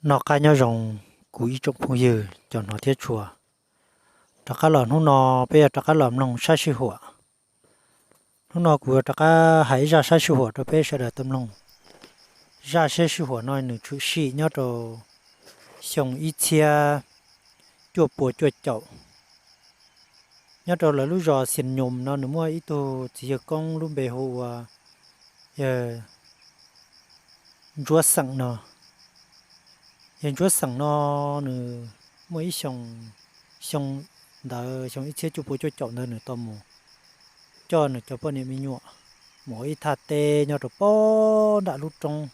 Noj qab nyob zoo kuv ib tsoom phooj ywg cov hnov thiab tshua. Rov qab los hnub no peb yuav rov qab los mloog sab sij huam. Hnub no kuv yuav rov qab hais ib zaj sab sij huam rau peb sawv daws tau mloog. Zaj sab sij huam no nws tshwm sim nyob rau xyoo ib txhiab cuaj pua cuaj caum. Nyob rau lawv lub zos Xias Nyoos no nws muaj ib tug txiv yawg koob lub npe hu ua yawg Ntsuab Xeem no. Yawg Ntsuab Xeem no nws muaj ib xyoo, xyoo ntawd xyoo ib txhiab cuaj pua cuaj caum ntawd nws tau mus coj nws cov poj niam me nyuam mus ua ib thaj teb nyob rau pem nram lub roob.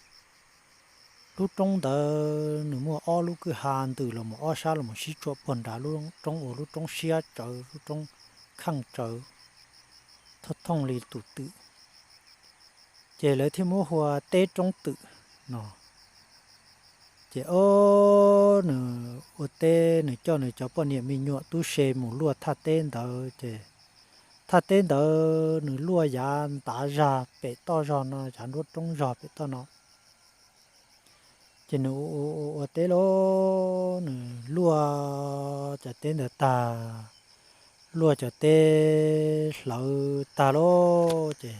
Lub roob ntawd nws muaj ob lub kwj ha ntws los mus ob sab los mus sib tsuam puag nrad lub roob ua lub roob siab tsawv lub roob kheej tsawv, thooj thooj li tus twm. Ces lawv thiaj muab hu ua teb roob twm no. Ces ob nws ua teb nws coj nws cov poj niam me nyuam tub se mus luaj thaj teb ntawd ces thaj teb ntawd nws luaj yav ntav zag pem toj zog no, yav nruab roob zog pem toj no. Ces nws ua teb lauj, nws luaj cov teb ntawd tag, luaj cov teb hlawv tag lauj, ces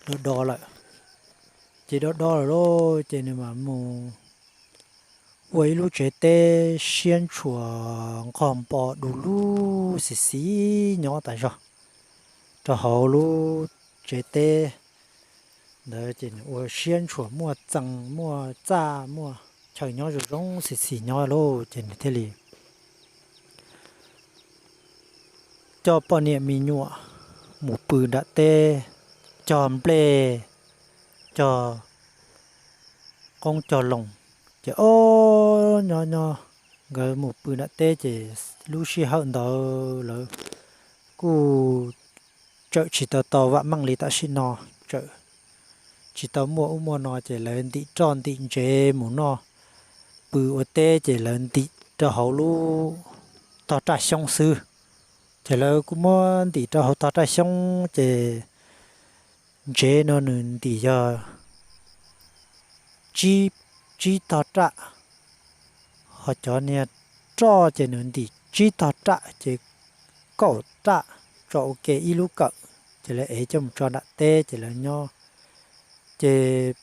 do do lawm. Ces do do lawm lauj, ces nws mam mus ua ib lub tsev teb siab ntshua nqog npo du lug xis xis nyob tas zog rau hauv lub tsev teb ntawd. Ces nws ua siab ntshua muaj txee muaj txaj muaj chaw nyob zoo zoo xis xis nyob lauj, ces nws thiaj li coj poj niam me nyuam mus pw nram teb, cog nplej, cog qoob cog loo. Ces ob nyob nyob nkawd mus pw nram teb ces lub sij hawm ntawd lawv kuj tsawm tsis tau tau vam meej li tam sim no, tsawm tsis tau muaj ub muaj no ces lawv ntim roj ntim ntsev mus noj pw ua teb ces lawv ntim rau hauv lub tog raj xyoob xwb. Ces lawv kuj muab ntim rau hauv tog raj xyoob ces ntsev no nws ntim yog tsib tog raj, ho cov niag roj ces nws ntim tsib tog raj ces kaum raj tso ua ke ib lub kawm, ces lawv ev coj mus tso nram teb ces lawv nyob. Ces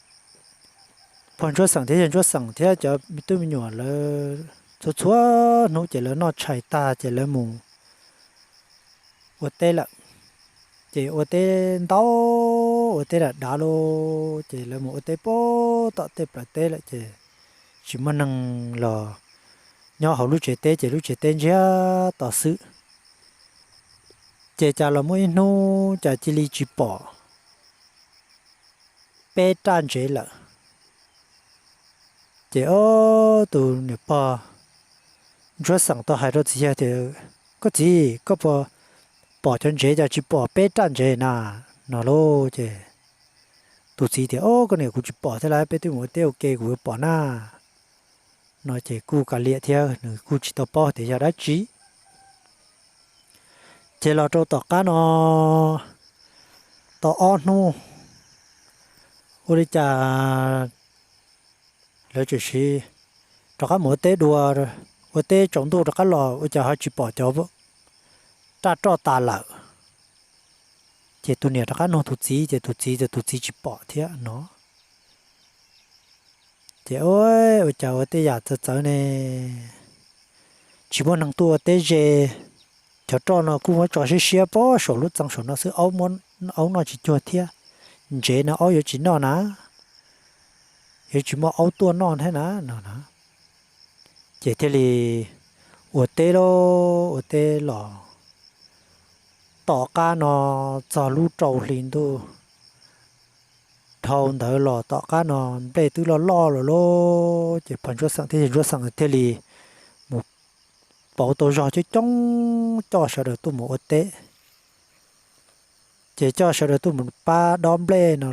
pog Ntsuab Xeem thiab yawg Ntsuab Xeem thiab cov me tub me nyuam lawv txhua txhua hnub ces lawv noj tshais tag ces lawv mus ua teb lawm. Ces ua teb ntau, ua teb dav dav lauj, ces lawv mus ua teb pem tom tej plawv teb lawm ces tsis muaj neeg los nyob hauv lub tsev teb ces lub tsev teb ntsiag to xwb. Ces cas los muaj ib hnub cas cia li tsis pom peb raj ntsev lawm. Ces ob tus niam pog Ntsuab Xeem tau hais rau txiv yawg tias, Koj txiv, koj puas pom cov ntsev cas tsis pom peb raj ntsev na? No lauj, ces tus txiv tias, Ob, koj niam, kuv tsis pom thiab lauj, peb twb mus ua teb ua ke kuv yuav pom na. No ces kuj kav liam thiab nws kuj tsis tau paub tias yog dab tsi. Ces los rau tom qab no tau ob hnub, ua li cas lawv tseem siv rov qab mus ua teb dua, ua teb tsaus ntuj rov qab los ua cas ho tsis pom cov raj roj tas lawm. Ces tus niam rov qab nug tus txiv, ces tus txiv tias tus txiv tsis pom thiab no. Ces ua cas ua tej yam txawv txawv ne, tsis muaj neeg tuaj ua teb ze, cov roj no kuj muab tso siab siab pem saum lub txee saum no xwb, aub noj tsis cuag thiab, ntsev no aub yuav tsis noj na, yuav tsis muaj aub tuaj noj thiab na no na. Ces thiaj li ua teb lauj, ua teb los tom qab no txog lub rau hli ntuj dhau ntawd los tom qab no nplej twb loj loj lawm lauj, ces pog Ntsuab Xeem thiab yawg Ntsuab Xeem thiaj li mus pauv tau zog coob coob coj sawv daws tuaj mus ua teb. Ces coj sawv daws tuaj mus pab dob nplej no,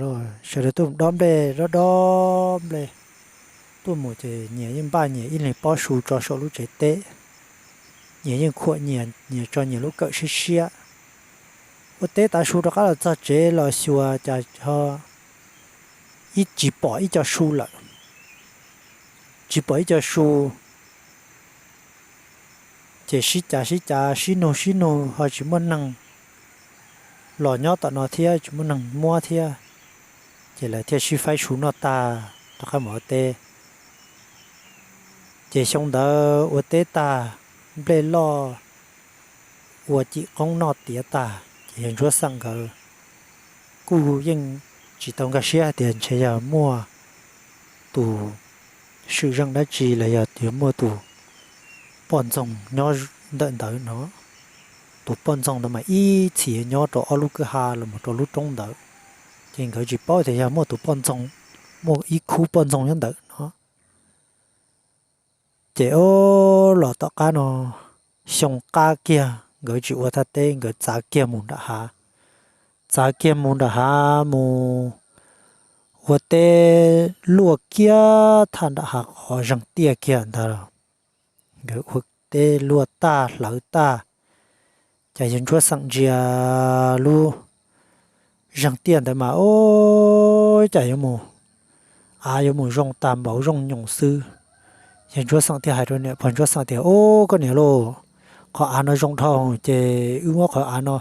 sawv daws tuaj mus dob nplej, dob dob nplej tuaj mus ces nyias yeej npaj nyias ib leeg pob su tso saum lub tsev teb, nyias yeej khuam nyias, nyias tso nyias lub kawm siab siab. Ua teb tav su rov qab los txog tsev los xyuas cas ho ib tsis pom ib co su lawm. tsis pom ib co su, ces sib cav sib cav sib nug sib nug ho tsis muaj neeg los nyob tom no thiab, tsis muaj neeg muab thiab, ces lawv thiaj sib faib su noj tag rov qab mus ua teb. Ces xyoo ntawd ua teb tag, nplej loj ua cim qoob noj tiav tag, ces yawg Ntsuab Xeem nkawd kuj yeej tsis tau nkag siab hais tias ntshe yog muaj tus swm zeej dab tsi los yog tias muaj tus poj ntxoog nyob ntawm ntawd no. Tus poj ntxoog ntawd mas ib txhis nyob rau ob lub kwj ha los mus rau lub roob ntawd, ces nkawd tsis paub tias yog muaj tus poj ntxoog, muaj ib khub poj ntxoog nyob ntawd no. Ces o, los tom qab no, xyoo qab kiag nkawd tsis ua thaj teb, nkawd txav kiag mus nram hav, txav kiag mus nram hav mus ua teb luaj kiag thaj nram hav qhov zeeg tiaj kiag ntawd. Nkawd ua teb luaj tag hlawv tag, ces yawg Ntsuab Xeem ntsia lub zeeg tiaj ntawd mas o, cas yuav mus, av yuav mus zoo tag npaum zoo nyoos xwb. Yawg Ntsuab Xeem thiaj hais rau niam pog Ntsuab Xeem tias, Ub, koj niam lauj, qhov av no zoo dhau, ces wb muab qhov av no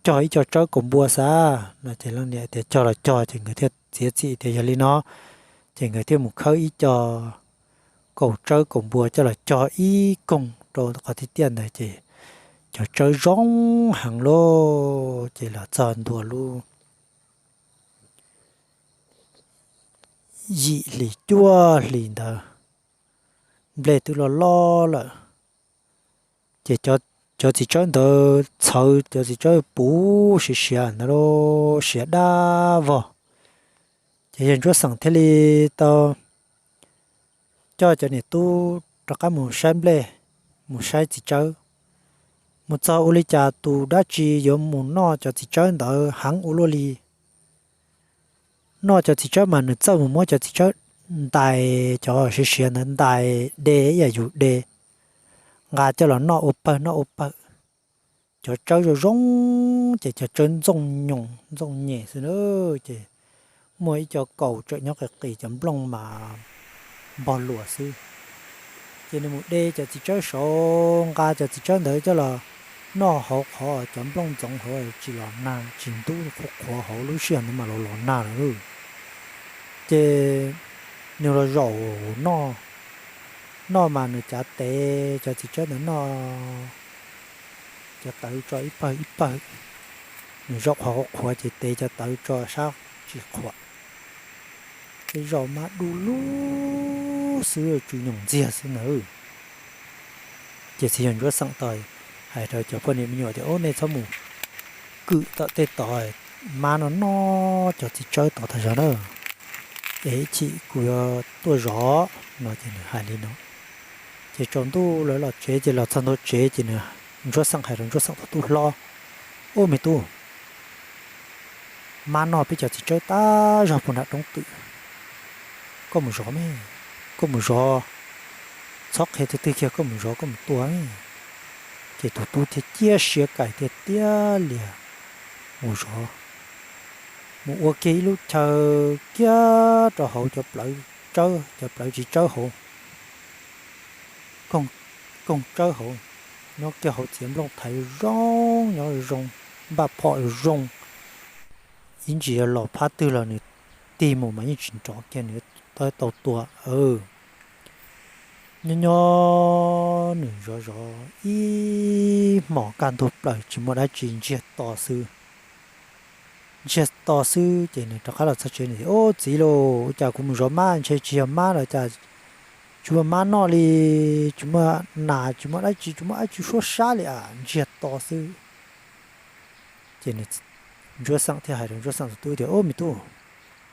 cog ib co tsawb kaus npua xav no. Ces leej niam tias, Cog los cog. Ces nkawd thiaj txiav txim tias yog li no, ces nkawd thiaj mus khawb ib co kaus tsawb kaus npua coj los cog ib koog rau qhov tiaj tiaj ntawd, ces cov tsawb zoo heev lauj. Ces los txog ntua lub yim hlis cuaj hlis ntawd, nplej twb loj loj lawm, ces cov txiv tsawb ntawd txhawv, cov txiv tsawb puv siav siav ntawd, siav dab vog. Ces yawg Ntsuab Xeem thiaj li tau coj cov niam tub rov qab mus saib nplej, mus saib txiv tsawb, mus txog ua li cas tus dab tsi yuav mus noj cov txiv tsawb ntawd heev ua luaj li. Noj cov txiv tsawb mas nws txawj mus muab cov txiv tsawb ntais, cov siav siav ntawd ntais de ib yam yus de, nqa coj los noj ua pawg noj ua pawg. Cov tsawb zoo zoo, ces cov tsawb ntxooj nyoos ntxooj nyem xwb na, ces muaj ib co kaus tseem nyob qis qis, cov nplooj mas npog luas xwb. Ces nws mus de cov txiv tsawb saud, nqa cov txiv tsawb ntawd coj los noj hauv qhov cov nplooj ntxoov hauv, tsis los nag tsis ntub, qhuav qhuav hauv, lub sij hawm ntawd mas los los nag lawm. Ces nws los zaum noj, noj mas nws cav tev cov txiv tsawb ntawd noj, cov tawv tso ib pawg ib pawg. Nws zaum qhov qhuav ces tev cov tawv tso sab tsis qhuav. Tej zaum mas du lug xwb, tsw nyoos ntxiag xwb ntag. Ces txiv yawg Ntsuab Xeem tau hais rau cov poj niam me nyuam tias, Ub, nej txhob mus kwm tom tej tod, mab no noj cov txiv tsawb tod tas zog na, es ib chim kuv yuav tuaj zov no. Ces nws hais li no. Ces tsaus ntuj lawv los tsev, ces los txog ntua tsev ces nws, Ntsuab Xeem hais rau Ntsuab Xeem tus tub hlob, Ub me tub, mab noj peb cov txiv tsawb tas zog puag nram roob twm, koj mus zov me, koj mus zov, txhob qhia twg twg kiag, koj mus zov koj mus tua. Ces tus tub thiaj ciaj sia kais tiag tiag li mus zov, mus ua kiag ib lub chaw kiag rau hauv cov plawv tsawb, cov plawv txiv tsawb hauv, koog tsawb hauv, nyob kiag hauv txiav nplooj thaiv zoo, nyob zoo, npaj phom zoo, ib ntsis los phab twg los nws tig mus mas yeej tsis nrov kiag, nws tau tua. Nyob nyob nws zov zov ib hmos kaj ntug plaws tsis muaj dab tsi, ntsiag to xwb. Ntsiag to xwb ces nws rov qab los txog tsev, nws tias, Ub txiv lauj, ua cas kuv mus zov mab ntshe tsis yog mab los cas, tsis muaj mab noj li, tsis muaj nas, tsis muaj dab tsi, tsis muaj dab tsi suab sab li as, ntsiag to xwb. Ces Ntsuab Xeem thiaj hais rau Ntsuab Xeem tus tub tias, Ub me tub,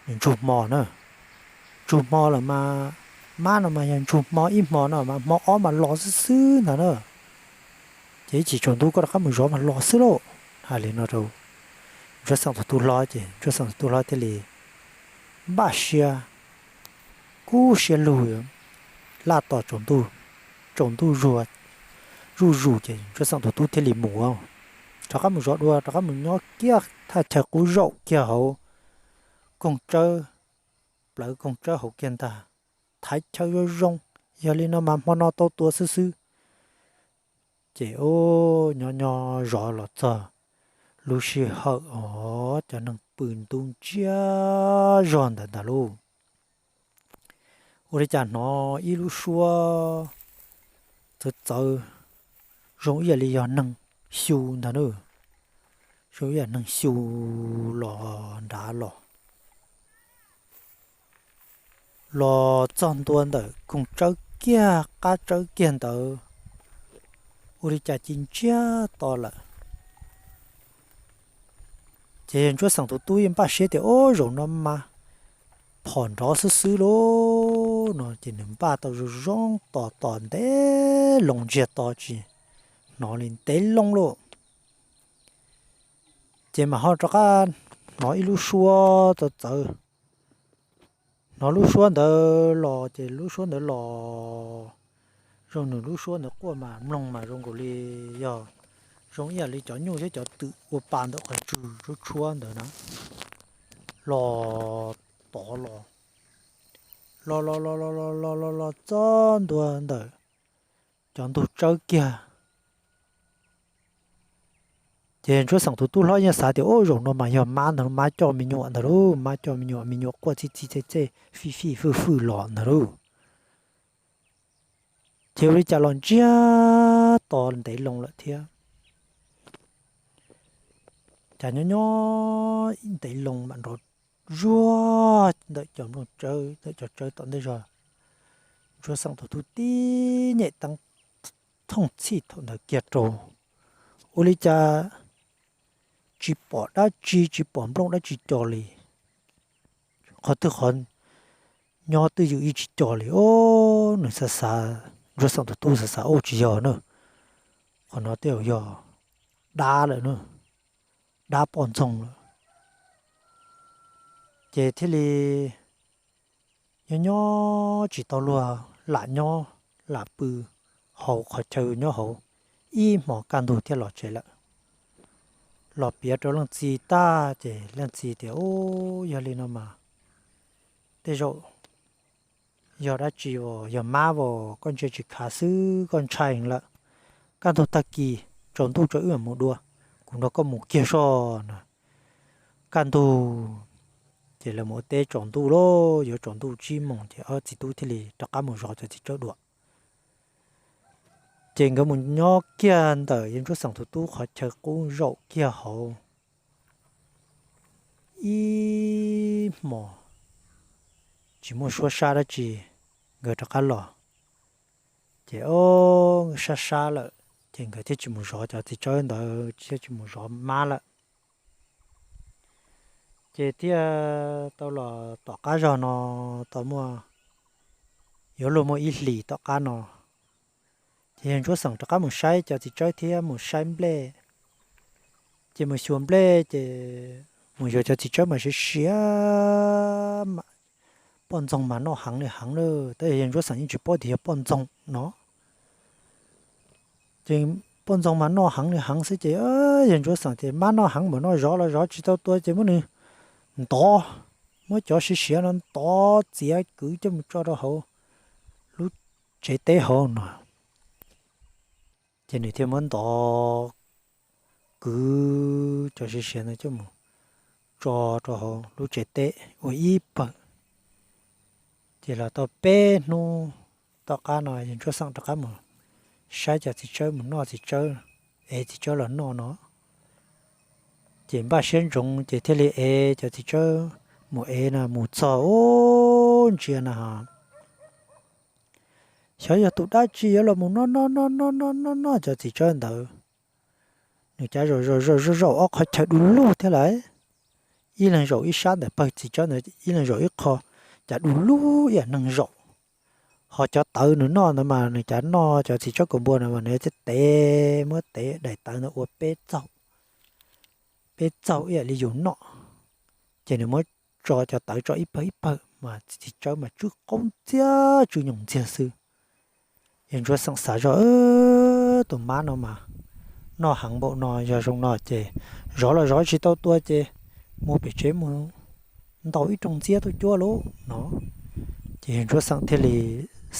nws ntsug hmo na, ntsug hmo los mas, mab no mas yog ntsug hmo ib hmo no mas hmo ob mas los xwb xwb ntag na. Ces ib chim tsaus ntuj koj rov qab mus zov mas los xwb lauj. Hais li no rau Ntsuab Xeem tus tub hlob, ces Ntsuab Xeem tus tub hlob thiaj li npaj siab, kub siab lug, laj tos tsaus ntuj, tsaus ntuj zuj zus ces Ntsuab Xeem tus tub thiaj li mus, rov qab mus zov dua, rov qab mus nyob kiag thaj chaw qub zaum kiag hauv koog tsawb, plawv koog tsawb hauv kiag ntag, thaiv chaw zoo zoo, Yog li no mas hmo no tau tua xwb xwb. Ces o, nyob nyob zov los txog lub sij hawm os, cov neeg pw ntub ntsiag zog ntawd ntag lauj. Ua li cas hnov ib lub suab txawv txawv, zoo ib yam li yog neeg xyu ntag na, zoo ib yam neeg xyu los nrad los los txog ntua ntawm koog tsawb kiag qab tsawb kiag ntawd, ua li cas ci ntsiag to lawm. Ces Ntsuab Xeem tus tub yeej npaj siab tias, o, zaum no mas phom nrov xwb xwb lauj no, ces nws npaj tau zoo zoo tos tos ntev loo ntsiag to tsis hnov li ntev loo lauj. Ces mam ho rov qab hnov ib lub suab txawv txawv. Hnov lub suab ntawd los ces lub suab ntawd los zoo nws lub suab ntawd quaj mas mloog mas zoo nkaus li yog zoo ib yam li cov nyuj thiab cov twm ua pa ntawm qhov tswg tshuab tshuab ntawd na, los tod los, los los los los los los los los txog ntua ntawm cov ntug tsawb kiag. Ces Ntsuab Xeem tus tub hlob yeej xav tias, o, zaum no mas yog mab ntag, mab coj me nyuam ntag lauj, mab coj me nyuam, me nyuam quaj txij txij txej txej fij fij fwj fwj los ntag lauj. Ces ua li cas los ntsiag to ntev loo lawm thiab. Cas nyob nyob ntev loo mam nrov zuag ntawm cov nplooj tsawb, ntawm cov tsawb tom ntej zog. Ntsuab Xeem tus tub tib nyem teeb thooj txhij thaum ntawd kiag rau, ua li cas tsis pom dab tsi, tsis pom nplooj dab tsi co li. Qhov twg qhov nyob twj ywm ib tsis co li. O, nws xav xav, Ntsuab Xeem tus tub xav xav, o, tsis yog na, qhov no tej zaum yog dab lawm na, dab poj ntxoog lawm. Ces thiaj li nyob nyob tsis tau luag lam nyob lam pw hauv qhov chaw nyob hauv ib hmos kaj ntug thiaj los tsev lawm. Los piav rau leej txiv tag ces leej txiv tias, u, yog li no mas tej zaum yog dab tsi as, yog mab as, koj ntsia tsis khav xwb, koj ntshai lawm. Kaj ntug tag kis tsaus ntuj tso wb mam mus dua, kuv nrog koj mus kiag soj na. Kaj ntug ces lawv mus ua teb tsaus ntuj lauj, yuav tsaus ntuj tsib moos ces ob txiv tub thiaj li rov qab mus zov cov txiv tsawb dua. Ces nkawd mus nyob kiag ntawm yawg Ntsuab Xeem tus tub qhov chaw qub zaum kiag hauv ib hmos tsis muaj suab sab dab tsi, nkawd rov qab los. Ces o, sab sab lawm, ces nkawd thiaj tsis mus zov cov txiv tsawb ntawd, thiaj tsis mus zov mab lawm. Ces thiaj tau los tom qab zog no tau muaj, yuav luag muaj ib hlis tom qab no, ces yawg Ntsuab Xeem rov qab mus saib cov txiv tsawb thiab mus saib nplej. Ces mus xyuas nplej ces mus yuav cov txiv tsawb mas siav siav, poj ntxoog mas noj heev li heev lawm, tab sis yawg Ntsuab Xeem yeej tsis paub tias yog poj ntxoog no. Ces poj ntxoog mas noj heev li heev xwb ces yawg Ntsuab Xeem ces mab noj heev npaum no zov los zov tsis tau tua ces muab nws ntov, muab cov siav siav no ntov txiav kwv coj mus tso rau hauv lub tsev teb hauv no. Ces nws thiaj muab ntov kwv cov siav siav ntawd coj mus tso rau hauv lub tsev teb ua ib pawg. Ces los tau peb hnub tom qab no yawg Ntsuab Xeem rov qab mus saib cov txiv tsawb, mus noj txiv tsawb, ev txiv tsawb los noj no. Ces npaj siab ntsoov ces thiaj li ev cov txiv tsawb mus ev no mus txog ub ntsia na, xyov yog tus dab tsi yuav los mus noj noj noj noj noj noj noj cov txiv tsawb ntawd. Nws cav zaum zaum zaum zaum ob qhov chaw du lug thiab lawm, ib leeg zaum ib sab ntawm pawg txiv tsawb ntawd, ib leeg zaum ib qho, cav du lug ib yam neeg zaum. Ho cov tawv nws noj ntawd mas nws cav noj cov txiv tsawb kaus npua ntawd mas nws thiaj tev, muab tev daim tawv ntawd ua peb txaug, peb txaug ib yam li yus noj. Ces nws muab tso cov tawv tso ib pawg ib pawg mas txiv tsawb mas tsw qaub ntxiag tsw nyoos ntxiag xwb. Yawg Ntsuab Xeem xav zog, tus mab no mas noj heev npaum no, yog zoo no ces zov los zov tsis tau tua ces mus pem tsev mus ntaus ib rooj ntxiab tuaj cuab lauj no. Ces yawg Ntsuab Xeem thiaj li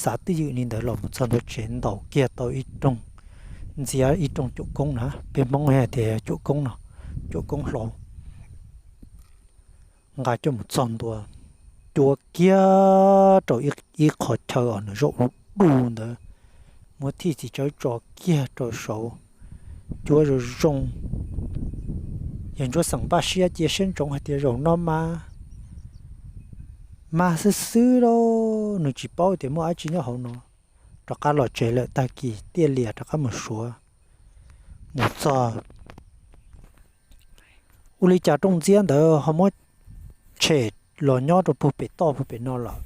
xav twj ywm li ntawd los mus txog ntua tsev ntaus kiag tau ib rooj, ntxiav ib rooj cuam koob na, peb Hmoob hais tias cuam koob no, cuam koob hlau, nqa coj mus txog ntua, cuab kiag rau ib qho chaw os nws zaum du du ntawd, muab thij txiv tsawb tso kiag rau saud, cuab zoo zoo. Yawg Ntsuab Xeem npaj siab cia siab ntsoov hais tias zaum no mas mag xwb xwb lauj, nws tsis paub tias muaj dab tsi nyob hauv no. Rov qab los tsev lawm, tag kis tiaj lias rov qab mus suav, mus txog ua li cas rooj ntxiab ntawd ho muab tshem los nyob rau puag pem toj puag pem no lawm.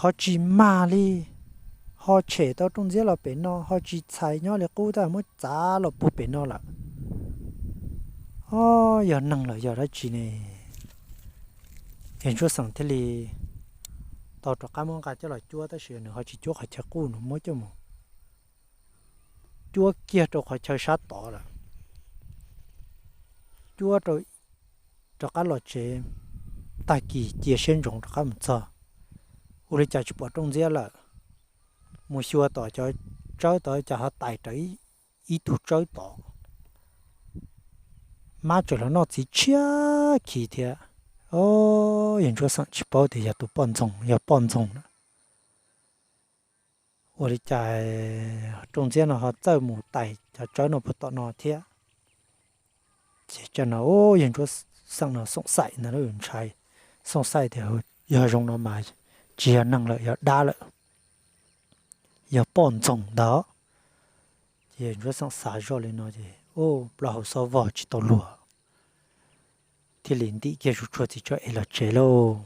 Ho tsis mag li, ho tshem tau rooj ntxiab los pem no, ho tsis txhais nyob li qub tab muab txav los puag pem no lawm. Ob, yog neeg los yog dab tsi ne? Yawg Ntsuab Xeem thiaj li tau rov qab muab nqa coj los cuab, tab sis nws ho tsis cuab qhov chaw qub, nws muab coj mus cuab kiag rau qhov chaw sab tod lawm. Cuab rau, rov qab los tsev, tag kis cia siab ntsoov rov qab mus txog, ua li cas tsis pom rooj ntxiab lawm. Mus xyuas tom cov tsawb tod cas ho tais rawv ib tug tsawb tod, mab tseem los noj txiv tshiab khiv thiab. Ob, yawg Ntsuab Xeem tsis paub tias yog tus poj ntxoog, yog poj ntxoog na. Ua li cas rooj ntxiab no ho txawj mus tais cov tsawb no puag tom no thiab? Ces tsam no yawg Ntsuab Xeem no xoom xaim ntag, ntshai, xoom xaim tias yog zoo no mas tsis yog neeg lawm, yog dab lawm, yog poj ntxoog ntag. Ces yawg Ntsuab Xeem xav zoj li no ces plaub hau xob vog tsis tau luag, thiaj li ntim kiag tus tshuaj txiv tsawb ev los tsev lauj.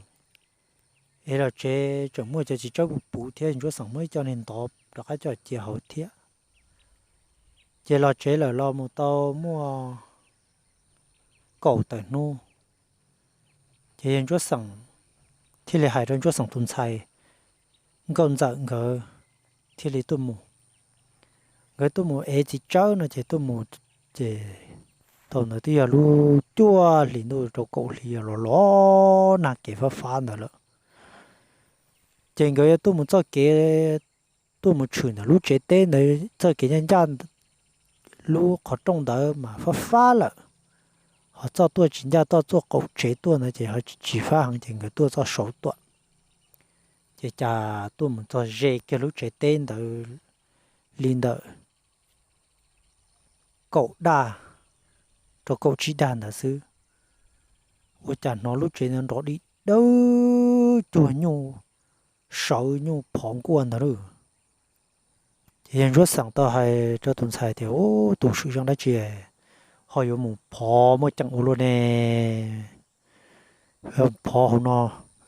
Ev los tsev tseem muaj cov txiv tsawb puv puv thiab, yawg Ntsuab Xeem muab ib co niag ntov rov qab coj cia hauv thiab. Ces los tsev lawm los mus tau muaj kaum tawm hnub, ces yawg Ntsuab Xeem thiaj li hais rau Ntsuab Xeem tus ntxhais Nkauj Ntxawm nkawd thiaj li tuaj mus. Nkawd tuaj mus ev txiv tsawb no ces tuaj mus, ces thaum ntawd twb yog lub cuaj hlis ntuj rau kaum hli los los nag kev fab fab ntawd lawm. Ces nkawd yuav tuaj mus txoj kev, tuaj mus tshwm ntawm lub tsev teb ntawd txoj kev ncaj ncaj, lub qhov rooj ntawd mas fab fab lawm, ho txoj tuaj tsis ncaj, txoj tuaj qaum tsev tuaj ntawd ces ho tsis fab heev ces nkawd tuaj txoj saud tuaj. Ces cas tuaj mus txog ze kiag lub tsev teb ntawd li ntawm kaum daj rau kaum tsib daj ntawd xwb, ua cas hnov lub tsev ntawd nrov di dawb cuag nyuj sawv nyuj phov nkuaj ntawd lauj. Ces yawg Ntsuab Xeem tau hais rau tus ntxhais tias, Ub, tus swm zeej dab tsi ho yuav mus phov muaj ceem ua luaj ne? Phov hauv no,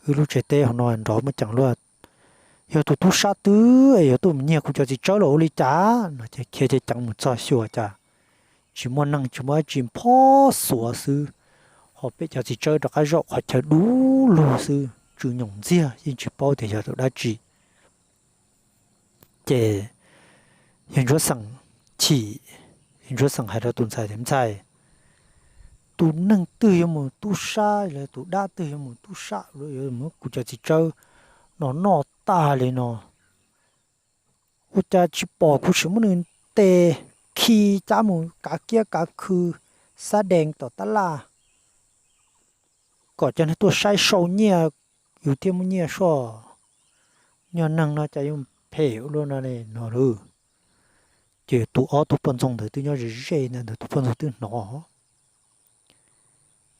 wb lub tsev teb hauv no nrov muaj ceem luaj. Yog tus tub sab twg es yuav tuaj mus nyiag kuv cov txiv tsawb los ua li cas? No ces khiav ceev ceev mus txog xyuas cas tsis muaj neeg tsis muaj dab tsi, phov xuav xwb, ho peb cov txiv tsawb rov qab zaum qhov chaw du lug xwb, tsw nyoos ntxiag, yeej tsis paub tias yog tus dab tsi. Ces yawg Ntsuab Xeem chim, yawg Ntsuab Xeem hais rau tus ntxhais tias, Ntxhais, tus neeg twg yuav mus tub sab los tus dab twg yuav mus tub sab, yuav muab kuv cov txiv tsawb no noj tag li no, ua cas tsis pom kuv sim muab nws tes khi cab mus kav kiab kav khw xab dees tom tab laj, kom cov neeg tuaj saib sau nyiaj, yus thiaj muaj nyiaj soj. Yog neeg no cas yuav phem ua luaj no ne? No lauj. Ces tus ob tug poj ntxoog ntawd twb nyob ze ze ntawd, tus poj ntxoog twb hnov.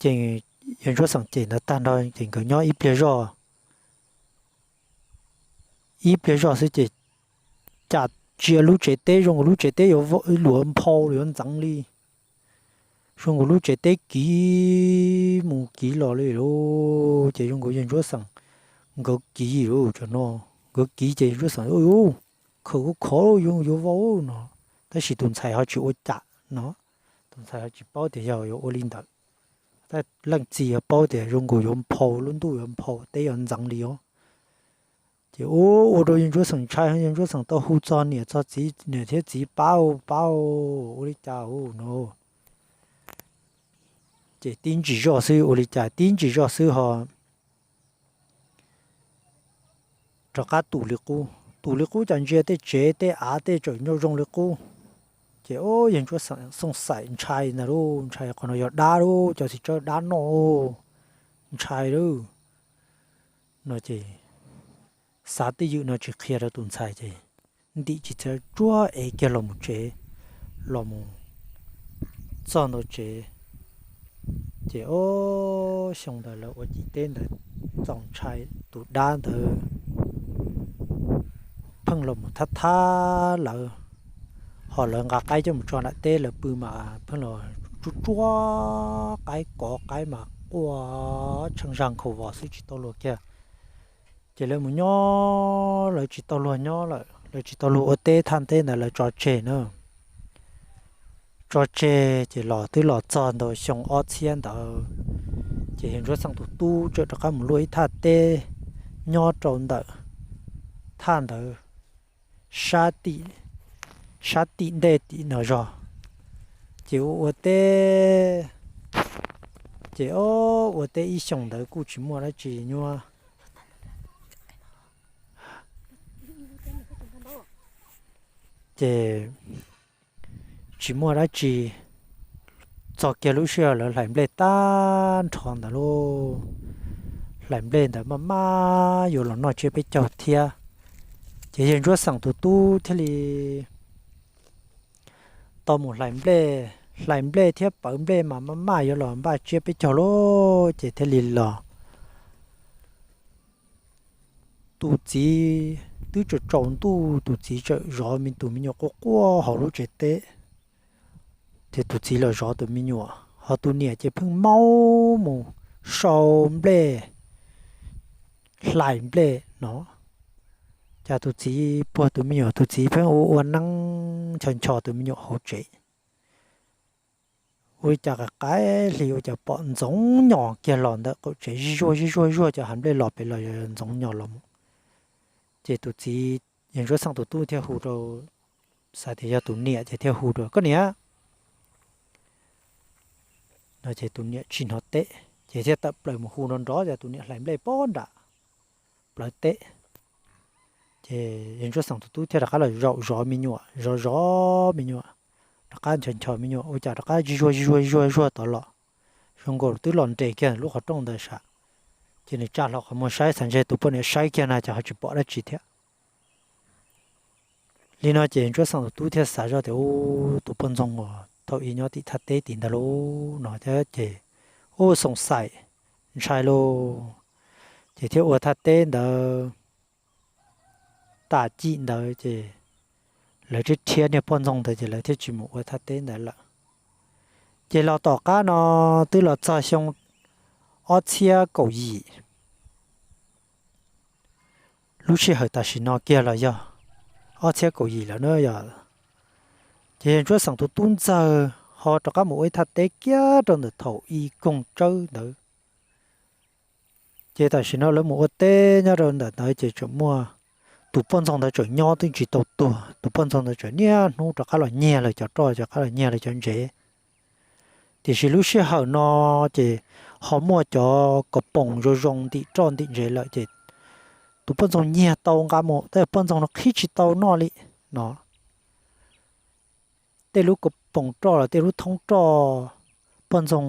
Ces yawg Ntsuab Xeem cem ntawd tag nrho ces nkawd nyob ib pliag zoj, ib pliag zoj xwb ces cas tsia lub tsev teb zoo nkaus lub tsev teb yuav luav nphau yuav ntxeev li, zoo nkaus lub tsev teb kiv mus kiv los li lauj. Ces zoo nkaus yawg Ntsuab Xeem nkawd kiv lauj, cov no nkawd kiv ces yawg Ntsuab Xeem khaws khov khov yuav vau no, tab sis tus ntxhais ho tsis ua cas no, tus ntxhais ho tsis paub tias yog yuav ua li ntawd. Tab leej txiv yog paub tias zoo nkaus yuav nphau, lub ntuj yuav nphau, teb yuav ntxeev li os. Ces ua rau yawg Ntsuab Xeem ntshai, yawg Ntsuab Xeem tau hu txog niam txog txiv, niam thiab txiv pab, pab ua li cas no. Ces tib ntsis zoj xwb, ua li cas tib ntsis zoj xwb ho rov qab tus li qub, tus li qub cas ntsia tej tsev tej av tej tseem zoo zoo li qub. Ces o, yawg Ntsuab Xeem xooj xaim ntshai ntag lauj, ntshai qhov no yog dab lauj, cov txiv tsawb dab noj, ntshai lauj. No ces xav twj ywm no tsis qhia rau tus ntxhais ces ntim tsis txhia tsuag es kiag los mus tsev, los mus txog ntua tsev. Ces o, xyoo ntawd lawv ua ciam teb ntawd txaus ntshai, tus dab ntawd pheej los mus thab thab lawv, ho lawv nqa qaib coj mus tso nram teb lawv pw mas pheej los tsuab tsuab qaib kov qaib mas quaj tsheej zag nkhaus vos xwb tsis tau luag kiag. Ces lawv mus nyob lawv tsis tau luag nyob lawm, lawv tsis tau luag ua teb thaj teb ntawd lawv tso tseg na. Tso tseg ces los twb los txog ntawm xyoo ob txhiab ntawd, ces yawg Ntsuab Xeem tus tub txawm rov qab mus luaj ib thaj teb nyob rau ntawm thaj ntawd sab tim ntej tim no zog. Ces ua ua teb, ces o, ua teb ib xyoos ntawd kuj tsis muaj dab tsi nyuaj. Ces tsis muaj dab tsi, txog kiag lub sij hawm lawv hlais nplej tag nrho ntawd lauj, hlais nplej ntawd maj maj yuav los noj tsiab peb caug thiab. Ces yawg Ntsuab Xeem tus tub thiaj li tau mus hlais nplej, hlais nplej thiab pawv nplej mas maj maj yuav los npaj tsiab peb caug lauj, ces thiaj li los. Tus txiv twb tsaus tsaus ntuj, tus txiv txawm zov me tus me nyuam quaj quaj hauv lub tsev teb. Ces tus txiv los zov tus me nyuam, ho tus niam ces pheej maub mus sau nplej, hlais nplej no. Cas tus txiv puag tus me nyuam, tus txiv pheej ua ua neeb ncho ncho tus me nyuam hauv tsev. Ua li cas qaim hli ua cas pom ntxoov nyos kiag los ntawm qaum tsev, zij zuag zij zuag zuag cov hav nplej los pem los ntxoov nyos los mus. Ces tus txiv, yawg Ntsuab Xeem tus tub thiaj hu rau, xav tias yog tus niam ces thiaj hu rau, koj niam. No ces tus niam tsis hnov teb, ces thiaj tawm plaws mus hu nrov nrov, ces tus niam hlais nplej pob nram plawv teb. Ces yawg Ntsuab Xeem tus tub thiaj rov qab los zaum zov me nyuam, zov zov me nyuam, rov qab ncho ncho me nyuam, ua cas rov qab zij zuag zuag zuag zuag tod los. Zoo nkaus twb los nres kiag lub qhov rooj ntawd sav. Ces nws tsa hlo qhov muag saib, xav ntshe tus poj niam saib kiag na ces ho tsis pom dab tsi thiab. Li no ces Ntsuab Xeem tus tub thiaj xav zoj tias, u, tus poj ntxoog uas thaum ub nyob tim thaj teb tim ntawd lauj no thiab ces, u, xoom xaim ntshai lauj. Ces thiaj ua thaj teb ntawd, tam cim ntawd ces lawv thiaj rhiab niag poj ntxoog ntawd ces lawv thiaj tsis mus ua thaj teb ntawd lawm. Ces los tom qab no twb los txog xyoo ob txhiab kaum yim, lub sij hawm tam sim no kiag los yog ob txhiab kaum yim lawm na yog. Ces yawg Ntsuab Xeem tus tub ntxawg ho rov qab mus ua ib thaj teb kiag rau ntawm thaum i koog tsawb ntawd. Ces tam sim no lawv mus ua teb nyob rau ntawm ntawd ces tseem muaj tus poj ntxoog ntawd tseem nyob twb tsis tau tuag, tus poj ntxoog ntawd tseem niaj hnub rov qab los nyiag lawv cov roj, rov qab los nyiag lawv cov ntsev. Tiam sis lub sij hawm no ces ho muaj cov kaus poom zoo zoo ntim roj ntim ntsev lawm ces tus poj ntxoog nyiag tau nqa mus, tab sis poj ntxoog no qhib tsis tau noj li no. Tej lub kaus poom roj los tej lub thoob roj, poj ntxoog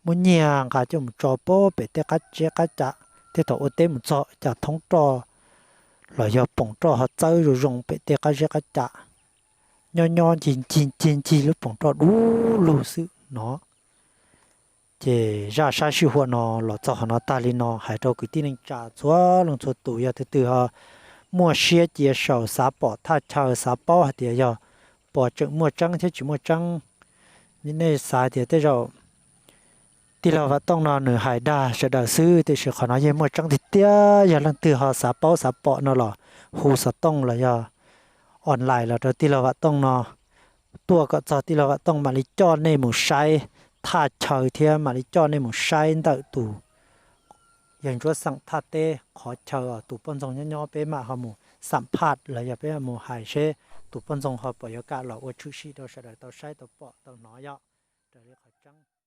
muab nyiag nqa coj mus tso pem tej qab zeb qab ca, tej thaum ua teb mus txog cas thoob roj los yog poom roj ho txawb zoo zoo pem tej qab zeb qab ca, nyob nyob ncig ncig ncig ncig lub poom roj dub lug xwb no. Ces zaj sab sij huam no los txog qhov no tag li no, hais rau kwv tij neej tsa txhua leej txhua tus, yog tus twg ho muaj siab cia saum xav pom thaj chaw, xav paub hais tias yog puas tseem muaj tseeb thiab tsis muaj tseeb. Nej xav tias tej zaum tij laug Vam Tooj no nws hais dag sawv daws xwb, tiam sis qhov no yeej muaj tseeb tiag tiag. Yog leej twg ho xav paub xav pom no los hu xov tooj los yog online los rau tij laug Vam Tooj no tuaj kom txog tij laug Vam Tooj mam li coj nej mus saib thaj chaw thiab mam li coj nej mus saib ntawm tus yawg Ntsuab Xeem thaj teb qhov chaw tus poj ntxoog nyob nyob, peb mam ho mus xam phaj los yog peb mus hais seb tus poj ntxoog ho puas yuav kam los ua tshwm sim rau sawv daws tau saib tau pom tau hnov yog raws li qhov tseeb.